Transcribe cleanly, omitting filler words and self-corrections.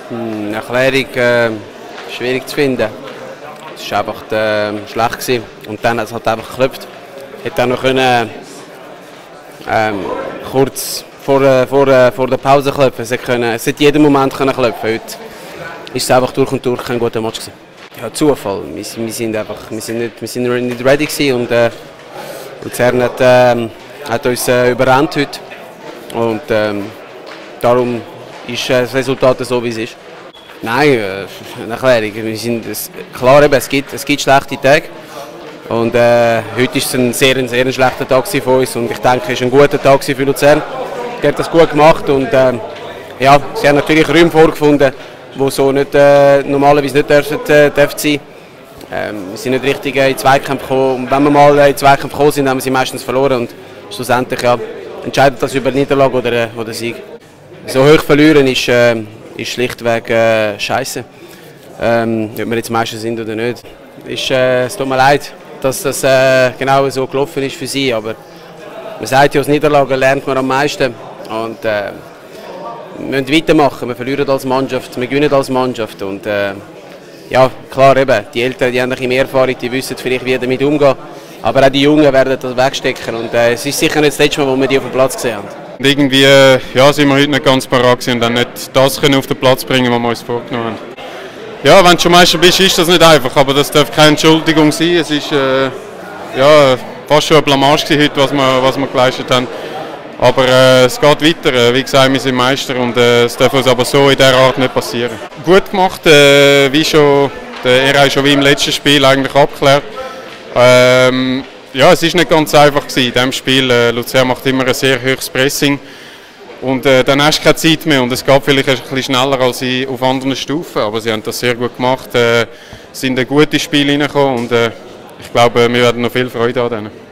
Eine Erklärung schwierig zu finden. Es war einfach schlecht gewesen. Und dann hat es halt einfach geklopft. Hätte auch noch können, kurz vor der Pause klopfen. Es hätte jeden Moment können klopfen. Heute ist es einfach durch und durch kein guter Match gewesen. Ja, Zufall. Wir sind nicht ready gewesen und Luzern hat uns überrannt heute. Und darum ist das Resultat so, wie es ist. Nein, eine Erklärung. Klar, eben, es gibt schlechte Tage. Und heute ist es ein sehr schlechter Tag für uns. Und ich denke, es war ein guter Tag für Luzern. Die haben das gut gemacht. Und ja, sie haben natürlich Räume vorgefunden, die so nicht, normalerweise nicht dürfen sein. Wir sind nicht richtig in Zweikämpfe gekommen. Und wenn wir mal in Zweikämpfe gekommen sind, haben wir sie meistens verloren. Und schlussendlich ja, entscheidet das über Niederlage oder Sieg. So hoch verlieren ist schlichtweg scheiße. Ob wir jetzt Meister sind oder nicht. Es tut mir leid, dass das genau so gelaufen ist für sie. Aber man sagt ja, aus Niederlagen lernt man am meisten. Und wir müssen weitermachen. Wir verlieren als Mannschaft, wir gewinnen als Mannschaft. Und ja, klar, eben, die Eltern die haben ein bisschen mehr Erfahrung, die wissen vielleicht, wie damit umgehen. Aber auch die Jungen werden das wegstecken. Und es ist sicher nicht das letzte Mal, wo wir die auf dem Platz gesehen haben. Und irgendwie ja, sind wir heute nicht ganz parat und dann nicht das können auf den Platz bringen, was wir uns vorgenommen haben. Ja, wenn du schon Meister bist, ist das nicht einfach, aber das darf keine Entschuldigung sein. Es ist ja, fast schon eine Blamage heute, was wir geleistet haben. Aber es geht weiter. Wie gesagt, wir sind Meister und es darf uns aber so in dieser Art nicht passieren. Gut gemacht, wie schon der Era schon wie im letzten Spiel eigentlich abgeklärt. Ja, es war nicht ganz einfach in diesem Spiel. Luzern macht immer ein sehr hohes Pressing. Und dann hast du keine Zeit mehr. Und es geht vielleicht ein bisschen schneller als auf anderen Stufen. Aber sie haben das sehr gut gemacht, sind in ein gutes Spiel reingekommen. Und ich glaube, wir werden noch viel Freude an denen.